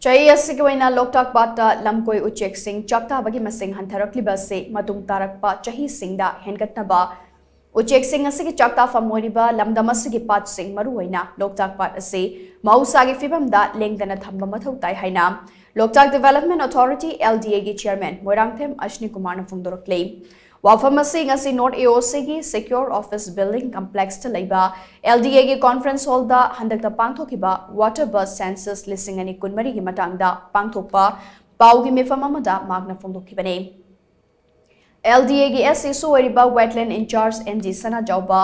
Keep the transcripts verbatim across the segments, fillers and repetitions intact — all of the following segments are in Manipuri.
ꯆꯍꯤ ꯑꯁꯤꯒꯤ ꯑꯣꯏꯅ ꯂꯣꯛꯇꯥꯛ ꯄꯥꯠꯇ ꯂꯝꯀꯣꯏ ꯎꯆꯦꯛꯁꯤꯡ ꯆꯥꯛꯇꯥꯕꯒꯤ ꯃꯁꯤꯡ ꯍꯟꯊꯔꯛꯂꯤꯕ ꯑꯁꯤ ꯃꯇꯨꯡ ꯇꯥꯔꯛꯄ ꯆꯍꯤꯁꯤꯡꯗ ꯍꯦꯟꯒꯠꯅꯕ, ꯎꯆꯦꯛꯁꯤꯡ ꯑꯁꯤꯒꯤ ꯆꯥꯛꯇꯥꯐꯝ ꯑꯣꯏꯔꯤꯕ ꯂꯝꯗꯝ ꯑꯁꯤꯒꯤ ꯄꯥꯠꯁꯤꯡ, ꯃꯔꯨꯑꯣꯏꯅ ꯂꯣꯛꯇꯥꯛ ꯄꯥꯠ ꯑꯁꯤ ꯃꯍꯧꯁꯥꯒꯤ ꯐꯤꯕꯝꯗ ꯂꯦꯡꯗꯅ ꯊꯝꯕ ꯃꯊꯧ ꯇꯥꯏ ꯍꯥꯏꯅ ꯂꯣꯛꯇꯥꯛ Development Authority, L D A ꯒꯤ chairman ꯃꯣꯏꯔꯥꯡꯊꯦꯝ ꯑꯁꯅꯤ ꯀꯨꯃꯥꯔꯅ ꯐꯣꯡꯗꯣꯔꯛꯂꯤ꯫ ꯋꯥꯐꯝ ꯑꯁꯤ ꯉꯁꯤ North A O C ꯒꯤ Secure Office Building Complex ꯇ ꯂꯩꯕ L D A ꯒꯤ conference hall ꯗ ꯍꯟꯗꯛꯇ ꯄꯥꯡꯊꯣꯛꯈꯤꯕ Water Bird Census ꯂꯤꯁꯤꯡ ꯑꯅꯤ ꯀꯨꯟꯃꯔꯤꯒꯤ ꯃꯇꯥꯡꯗ ꯄꯥꯡꯊꯣꯛꯄ ꯄꯥꯎꯒꯤ ꯃꯤꯐꯝ ꯑꯃꯗ ꯃꯍꯥꯛꯅ ꯐꯣꯡꯗꯣꯛꯈꯤꯕꯅꯤ꯫ L D A ꯒꯤ S E ꯁꯨ ꯑꯣꯏꯔꯤꯕ Wetland in-charge N G ꯁꯅꯥꯖꯥꯎꯕ,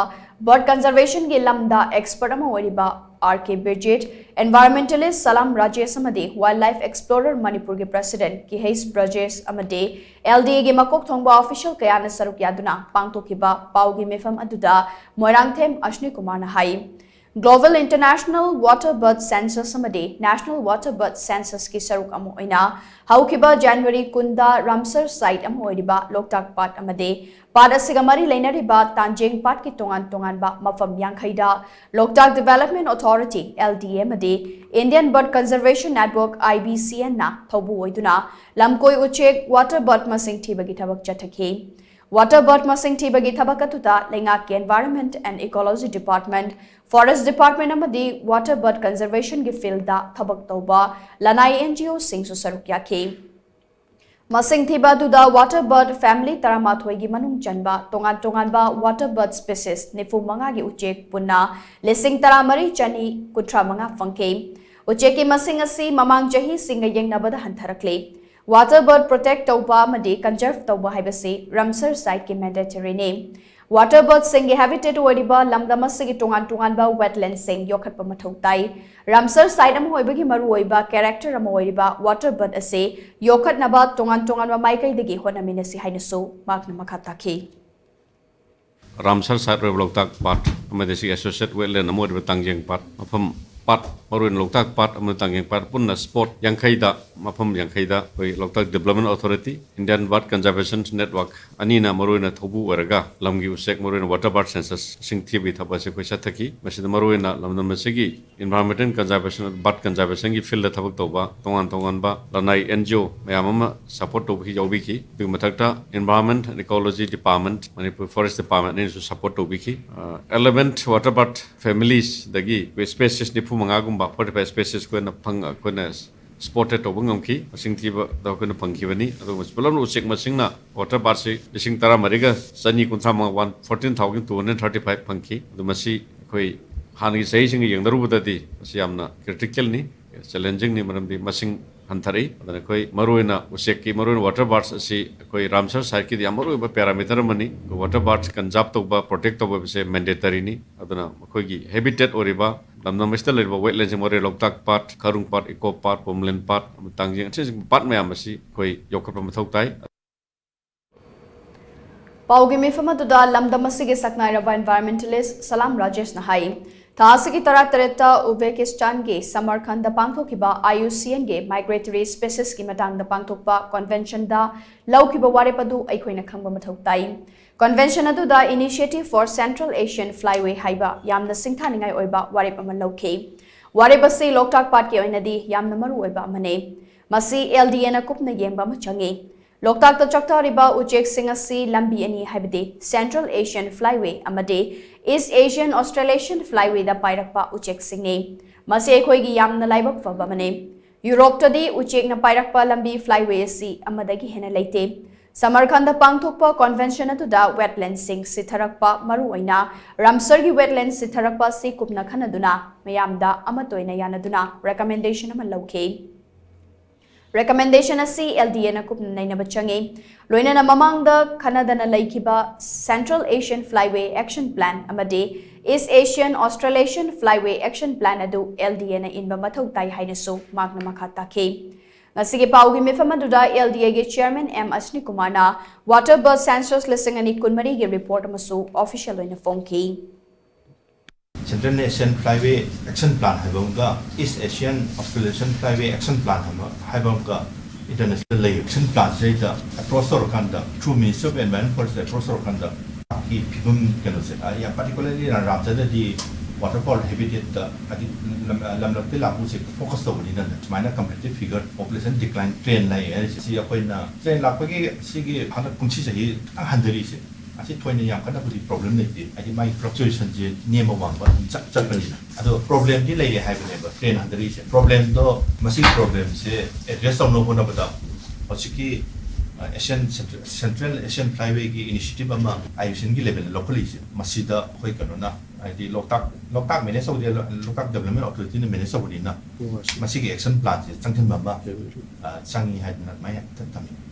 Bird Conservation ꯒꯤ ꯂꯝꯗ expert ꯑꯃ ꯑꯣꯏꯔꯤꯕ R K ꯕꯤꯔꯖꯤꯠ, Environmentalist ꯁꯂꯥꯝ ꯔꯥꯖꯦꯁ ꯑꯃꯗꯤ Wildlife Explorer ꯃꯅꯤꯄꯨꯔꯒꯤ President ꯀꯤꯍꯩꯁ ꯕ꯭ꯔꯖꯦꯁ ꯑꯃꯗꯤ L D A ꯒꯤ ꯃꯀꯣꯛ ꯊꯣꯡꯕ official ꯀꯌꯥꯅ ꯁꯔꯨꯛ ꯌꯥꯗꯨꯅ ꯄꯥꯡꯊꯣꯛꯈꯤꯕ ꯄꯥꯎꯒꯤ ꯃꯤꯐꯝ ꯑꯗꯨꯗ ꯃꯣꯏꯔꯥꯡꯊꯦꯝ ꯑꯁꯅꯤ ꯀꯨꯃꯥꯔꯅ ꯍꯥꯏ, Global International Water Bird Census ꯑꯃꯗꯤ National Water Bird Census ꯀꯤ ꯁꯔꯨꯛ ꯑꯃ ꯑꯣꯏꯅ ꯍꯧꯈꯤꯕ January ꯀꯨꯟꯗ Ramsar Site ꯑꯃ ꯑꯣꯏꯔꯤꯕ ꯂꯣꯛꯇꯥꯛ ꯄꯥꯠ ꯑꯃꯗꯤ ꯄꯥꯠ ꯑꯁꯤꯒ ꯃꯔꯤ ꯂꯩꯅꯔꯤꯕ ꯇꯥꯟꯖꯦꯡ ꯄꯥꯠꯀꯤ ꯇꯣꯉꯥꯟ ꯇꯣꯉꯥꯟꯕ ꯃꯐꯝ ꯌꯥꯡꯈꯩꯗ Loktak Development Authority, L D A, ꯑꯃꯗꯤ Indian Bird Conservation Network, I B C N ꯅ ꯊꯧꯕꯨ ꯑꯣꯏꯗꯨꯅ ꯂꯝꯀꯣꯏ ꯎꯆꯦꯛ, water bird, ꯃꯁꯤꯡ ꯊꯤꯕꯒꯤ ꯊꯕꯛ ꯆꯠꯊꯈꯤ꯫ Water bird ꯃꯁꯤꯡ ꯊꯤꯕꯒꯤ ꯊꯕꯛ ꯑꯗꯨꯗ ꯂꯩꯉꯥꯛꯀꯤ Environment and Ecology Department, Forest Department ꯑꯃꯗꯤ Water Bird Conservation ꯒꯤ field ꯗ ꯊꯕꯛ ꯇꯧꯕ ꯂꯅꯥꯏ N G O ꯁꯤꯡꯁꯨ ꯁꯔꯨꯛ ꯌꯥꯈꯤ꯫ ꯃꯁꯤꯡ ꯊꯤꯕ ꯑꯗꯨꯗ water bird family ꯇꯔꯥꯃꯥꯊꯣꯏꯒꯤ ꯃꯅꯨꯡ ꯆꯟꯕ ꯇꯣꯉꯥꯟ ꯇꯣꯉꯥꯟꯕ water bird species ꯅꯤꯐꯨ ꯃꯉꯥꯒꯤ ꯎꯆꯦꯛ ꯄꯨꯟꯅ ꯂꯤꯁꯤꯡ ꯇꯔꯥꯃꯔꯤ ꯆꯅꯤ ꯀꯨꯟꯊ꯭ꯔꯥ ꯃꯉꯥ ꯐꯪꯈꯤ꯫ ꯎꯆꯦꯛꯀꯤ ꯃꯁꯤꯡ ꯑꯁꯤ ꯃꯃꯥꯡ ꯆꯍꯤꯁꯤꯡꯒ ꯌꯦꯡꯅꯕꯗ ꯍꯟꯊꯔꯛꯂꯤ꯫ Water bird protect ꯇꯧꯕ ꯑꯃꯗꯤ conserve ꯇꯧꯕ ꯍꯥꯏꯕꯁꯤ Ramsar Site ꯀꯤ mandatory ꯅꯤ꯫ Water bird ꯁꯤꯡꯒꯤ habitat ꯑꯣꯏꯔꯤꯕ ꯂꯝꯗꯝ ꯑꯁꯤꯒꯤ ꯇꯣꯉꯥꯟ ꯇꯣꯉꯥꯟꯕ wetland ꯁꯤꯡ ꯌꯣꯛꯈꯠꯄ ꯃꯊꯧ ꯇꯥꯏ꯫ Ramsar Site ꯑꯃ ꯑꯣꯏꯕꯒꯤ ꯃꯔꯨꯑꯣꯏꯕ character ꯑꯃ ꯑꯣꯏꯔꯤꯕ water bird ꯑꯁꯤ ꯌꯣꯛꯈꯠꯅꯕ ꯇꯣꯉꯥꯟ ꯇꯣꯉꯥꯟꯕ ꯃꯥꯏꯀꯩꯗꯒꯤ ꯍꯣꯠꯅꯃꯤꯟꯅꯁꯤ ꯍꯥꯏꯅꯁꯨ ꯃꯍꯥꯛꯅ ꯃꯈꯥ ꯇꯥꯈꯤ꯫ Ramsar Site ꯑꯣꯏꯕ ꯂꯣꯛꯇꯥꯛ ꯄꯥꯠ ꯑꯃꯗꯤ ꯁꯤꯒꯤ associate wetland ꯑꯃ ꯑꯣꯏꯔꯤꯕ ꯇꯥꯡꯖꯦꯡ ꯄꯥꯠ ꯃꯐꯝ ꯄꯥꯠ ꯃꯔꯨꯑꯣꯏꯅ ꯂꯣꯛꯇꯥꯛ ꯄꯥꯠ ꯑꯃꯗꯤ ꯇꯥꯡꯖꯦꯡ ꯄꯥꯠ ꯄꯨꯟꯅ ꯁ꯭ꯄꯣꯠ ꯌꯥꯡꯈꯩꯗ, ꯃꯐꯝ ꯌꯥꯡꯈꯩꯗ ꯑꯩꯈꯣꯏ ꯂꯣꯛꯇꯥꯛ Development Authority, Indian Bird Conservation Network ꯑꯅꯤꯅ ꯃꯔꯨꯑꯣꯏꯅ ꯊꯧꯕꯨ ꯑꯣꯏꯔꯒ ꯂꯝꯒꯤ ꯎꯆꯦꯛ, ꯃꯔꯨꯑꯣꯏꯅ water bird census ꯁꯤꯡ ꯊꯤꯕꯒꯤ ꯊꯕꯛ ꯑꯁꯤ ꯑꯩꯈꯣꯏ ꯆꯠꯊꯈꯤ꯫ ꯃꯁꯤꯗ ꯃꯔꯨꯑꯣꯏꯅ ꯂꯝꯗꯝ ꯑꯁꯤꯒꯤ environmental conservation, bird conservation ꯒꯤ field ꯗ ꯊꯕꯛ ꯇꯧꯕ ꯇꯣꯉꯥꯟ ꯇꯣꯉꯥꯟꯕ ꯂꯅꯥꯏ N G O ꯃꯌꯥꯝ ꯑꯃ support ꯇꯧꯕꯒꯤ ꯌꯥꯎꯕꯤꯈꯤ꯫ ꯑꯗꯨꯒꯤ ꯃꯊꯛꯇ Environment and Ecology Department, Manipur Forest Department ꯑꯅꯤꯅꯁꯨ support ꯇꯧꯕꯤꯈꯤ꯫ ꯑ, eleven water bird families ꯗꯒꯤ ꯑꯩꯈꯣꯏ species ꯅꯤꯐꯨ ꯃꯉꯥꯒꯨꯝꯕ, forty five species ꯑꯩꯈꯣꯏꯅ ꯐꯪ-, ꯑꯩꯈꯣꯏꯅ spotted ꯇꯧꯕ ꯉꯝꯈꯤ꯫ ꯃꯁꯤꯡ ꯊꯤꯕꯗ ꯑꯩꯈꯣꯏꯅ ꯐꯪꯈꯤꯕꯅꯤ꯫ ꯑꯗꯨꯒ ꯄꯨꯂꯞꯅ ꯎꯆꯦꯛ ꯃꯁꯤꯡꯅ water bird ꯁꯤ ꯂꯤꯁꯤꯡ ꯇꯔꯥꯃꯔꯤꯒ ꯆꯅꯤ ꯀꯨꯟꯊ꯭ꯔꯥ ꯃꯉꯥ, one fourteen thousand two hundred thirty five ꯐꯪꯈꯤ꯫ ꯑꯗꯨ ꯃꯁꯤ ꯑꯩꯈꯣꯏ ꯍꯥꯟꯅꯒꯤ ꯆꯍꯤꯁꯤꯡꯒ ꯌꯦꯡꯅꯔꯨꯕꯗꯗꯤ ꯃꯁꯤ ꯌꯥꯝꯅ critical ꯅꯤ, challenging ꯅꯤ, ꯃꯔꯝꯗꯤ ꯃꯁꯤꯡ ꯍꯟꯊꯔꯛꯏ꯫ ꯑꯗꯨꯅ ꯑꯩꯈꯣꯏ ꯃꯔꯨꯑꯣꯏꯅ ꯎꯆꯦꯛꯀꯤ, ꯃꯔꯨꯑꯣꯏꯅ water birds ꯑꯁꯤ ꯑꯩꯈꯣꯏ ꯔꯥꯝꯁꯔ site ꯀꯤꯗꯤ ꯌꯥꯝ ꯃꯔꯨꯑꯣꯏꯕ parameter ꯑꯃꯅꯤ꯫ Water birds conserve ꯇꯧꯕ, protect ꯇꯧꯕ ꯍꯥꯏꯕꯁꯦ mandatory ꯅꯤ꯫ ꯑꯗꯨꯅ ꯃꯈꯣꯏꯒꯤ habitat ꯑꯣꯏꯔꯤꯕ ꯂꯝꯗꯝ ꯑꯁꯤꯗ ꯂꯩꯔꯤꯕ wetland ꯁꯤꯡ, ꯃꯔꯨꯑꯣꯏꯅ ꯂꯣꯛꯇꯥꯛ ꯄꯥꯠ, ꯈꯥꯔꯨꯡ ꯄꯥꯠ, ꯏꯀꯣ ꯄꯥꯠ, ꯄꯣꯝꯂꯦꯟ ꯄꯥꯠ, ꯑꯃꯗꯤ ꯇꯥꯡꯖꯦꯡ, ꯑꯁꯤꯅꯆꯤꯡꯕ ꯄꯥꯠ ꯃꯌꯥꯝ ꯑꯁꯤ ꯑꯩꯈꯣꯏ ꯌꯣꯛꯈꯠꯄ ꯃꯊꯧ ꯇꯥꯏ꯫ ꯄꯥꯎꯒꯤ ꯃꯤꯐꯝ ꯑꯗꯨꯗ ꯂꯝꯗꯝ ꯑꯁꯤꯒꯤ ꯁꯛꯅꯥꯏꯔꯕ environmentalist ꯁꯂꯥꯝ ꯔꯥꯖꯦꯁꯅ ꯍꯥꯏ, ꯊꯥ ꯑꯁꯤꯒꯤ ꯇꯔꯥꯇꯔꯦꯠꯇ ꯎꯕꯦꯀꯤꯁꯇꯥꯟꯒꯤ ꯁꯃꯔꯈꯟꯗ ꯄꯥꯡꯊꯣꯛꯈꯤꯕ I U C N ꯒꯤ migratory species ꯀꯤ ꯃꯇꯥꯡꯗ ꯄꯥꯡꯊꯣꯛꯄ convention ꯗ ꯂꯧꯈꯤꯕ ꯋꯥꯔꯦꯞ ꯑꯗꯨ ꯑꯩꯈꯣꯏꯅ ꯈꯪꯕ ꯃꯊꯧ ꯇꯥꯏ꯫ Convention ꯑꯗꯨꯗ Initiative for Central Asian Flyway ꯍꯥꯏꯕ ꯌꯥꯝꯅ ꯁꯤꯡꯊꯥꯅꯤꯡꯉꯥꯏ ꯑꯣꯏꯕ ꯋꯥꯔꯦꯞ ꯑꯃ ꯂꯧꯈꯤ꯫ ꯋꯥꯔꯦꯞ ꯑꯁꯤ ꯂꯣꯛꯇꯥꯛ ꯄꯥꯠꯀꯤ ꯑꯣꯏꯅꯗꯤ ꯌꯥꯝꯅ ꯃꯔꯨ ꯑꯣꯏꯕ ꯑꯃꯅꯤ꯫ ꯃꯁꯤ L D A ꯅ ꯀꯨꯞꯅ ꯌꯦꯡꯕ ꯑꯃ ꯆꯪꯏ꯫ ꯂꯣꯛꯇꯥꯛꯇ ꯆꯥꯛꯊꯔꯤꯕ ꯎꯆꯦꯛꯁꯤꯡ ꯑꯁꯤ ꯂꯝꯕꯤ ꯑꯅꯤ, ꯍꯥꯏꯕꯗꯤ Central Asian Flyway ꯑꯃꯗꯤ East Asian Australasian Flyway ꯗ ꯄꯥꯏꯔꯛꯄ ꯎꯆꯦꯛꯁꯤꯡꯅꯤ꯫ ꯃꯁꯤ ꯑꯩꯈꯣꯏꯒꯤ ꯌꯥꯝꯅ ꯂꯥꯏꯕꯛ ꯐꯕ ꯑꯃꯅꯤ꯫ ꯌꯨꯔꯣꯞꯇꯗꯤ ꯎꯆꯦꯛꯅ ꯄꯥꯏꯔꯛꯄ ꯂꯝꯕꯤ flyway ꯑꯁꯤ ꯑꯃꯗꯒꯤ ꯍꯦꯟꯅ ꯂꯩꯇꯦ꯫ ꯁꯃꯔꯈꯟꯗ ꯄꯥꯡꯊꯣꯛꯄ convention ꯑꯗꯨꯗ wetland ꯁꯤꯡ ꯁꯤꯊꯔꯛꯄ, ꯃꯔꯨꯑꯣꯏꯅ ꯔꯥꯝꯁꯔꯒꯤ wetland ꯁꯤꯊꯔꯛꯄ ꯑꯁꯤ ꯀꯨꯞꯅ ꯈꯟꯅꯗꯨꯅ ꯃꯌꯥꯝꯗ ꯑꯃꯠꯇ ꯑꯣꯏꯅ ꯌꯥꯅꯗꯨꯅ recommendation ꯑꯃ ꯂꯧꯈꯤ꯫ Recommendation ꯑꯁꯤ L D A ꯅ ꯀꯨꯞꯅ ꯅꯩꯅꯕ ꯆꯪꯏ꯫ ꯂꯣꯏꯅꯅ ꯃꯃꯥꯡꯗ ꯈꯟꯅꯗꯅ ꯂꯩꯈꯤꯕ Central Asian Flyway Action Plan ꯑꯃꯗꯤ East Asian Australasian Flyway Action Plan ꯑꯗꯨ L D A ꯅ ꯏꯟꯕ ꯃꯊꯧ ꯇꯥꯏ ꯍꯥꯏꯅꯁꯨ ꯃꯍꯥꯛꯅ ꯃꯈꯥ ꯇꯥꯈꯤ꯫ ꯉꯁꯤꯒꯤ ꯄꯥꯎꯒꯤ ꯃꯤꯐꯝ ꯑꯗꯨꯗ L D A ꯒꯤ chairman M ꯑꯁꯅꯤ ꯀꯨꯃꯥꯔꯅ water bird census ꯂꯤꯁꯤꯡ ꯑꯅꯤ ꯀꯨꯟꯃꯔꯤꯒꯤ report ꯑꯃꯁꯨ official ꯑꯣꯏꯅ ꯐꯣꯡꯈꯤ꯫ Central Asian Flyway Action Plan ꯍꯥꯏꯕ ꯑꯃꯒ East Asian Australasian Flyway Action Plan ꯍꯥꯏꯕ ꯍꯥꯏꯕ ꯑꯃꯒ international ꯂꯩ꯫ Action Plan ꯁꯤꯗꯩꯗ approach ꯇꯧꯔꯀꯥꯟꯗ through Ministry of Environment Forest approach ꯇꯧꯔꯀꯥꯟꯗ ꯒꯤ ꯐꯤꯕꯝ ꯀꯩꯅꯣꯁꯦ, ꯑ, ꯌꯥꯝ particularly ꯔꯥꯝꯆꯟꯗ꯭ꯔꯗꯤ water fowl habitat ꯇ ꯍꯥꯏꯗꯤ ꯂꯝ-, ꯂꯝꯂꯛꯇ ꯂꯥꯛꯄꯁꯦ focus ꯇꯧꯕꯅꯤꯅ ꯁꯨꯃꯥꯏꯅ comparative figure population decline trend ꯂꯥꯛꯑꯦ ꯍꯥꯏꯔꯤꯁꯦ꯫ ꯁꯤ ꯑꯩꯈꯣꯏꯅ trend ꯂꯥꯛꯄꯒꯤ ꯁꯤꯒꯤ ꯍꯟꯗꯛ ꯀꯨꯝꯁꯤ ꯆꯍꯤ ꯈꯤꯇꯪ ꯍꯟꯊꯔꯤꯁꯦ꯫ ꯑꯁꯤ ꯊꯣꯏꯅ ꯌꯥꯝ ꯀꯟꯅꯕꯨꯗꯤ problem ꯂꯩꯇꯦ, ꯍꯥꯏꯗꯤ ꯃꯥꯒꯤ fluctuation ꯁꯦ ꯅꯦꯝꯕ ꯋꯥꯡꯕ ꯑꯗꯨꯝ ꯆꯠ-, ꯆꯠꯄꯅꯤꯅ꯫ ꯑꯗꯣ problem ꯗꯤ ꯂꯩꯔꯦ ꯍꯥꯏꯕꯅꯦꯕ trend ꯍꯟꯊꯔꯛꯏꯁꯦ꯫ Problem ꯗꯣ, ꯃꯁꯤꯒꯤ problem ꯁꯦ address ꯇꯧꯅꯕ ꯍꯣꯠꯅꯕꯗ ꯍꯧꯖꯤꯛꯀꯤ, ꯑ, Asian Central, Central Asian Flyway ꯒꯤ initiative ꯑꯃ I U C N ꯒꯤ level ꯗ ꯂꯧꯈꯠꯂꯛꯏꯁꯦ, ꯃꯁꯤꯗ ꯑꯩꯈꯣꯏ ꯀꯩꯅꯣꯅ, ꯍꯥꯏꯗꯤ ꯂꯣꯛꯇꯥꯛ, ꯂꯣꯛꯇꯥꯛ manage ꯇꯧꯗꯦ, ꯂꯣꯛꯇꯥꯛ Development Authority ꯅ manage ꯇꯧꯕꯅꯤꯅ, ꯃꯁꯤꯒꯤ action plan ꯁꯦ ꯆꯪꯁꯤꯟꯕ ꯑꯃ, ꯑ, ꯆꯪꯉꯤ ꯍꯥꯏꯗꯅ ꯑꯗꯨꯃꯥꯏꯅ ꯊꯝꯃꯤ꯫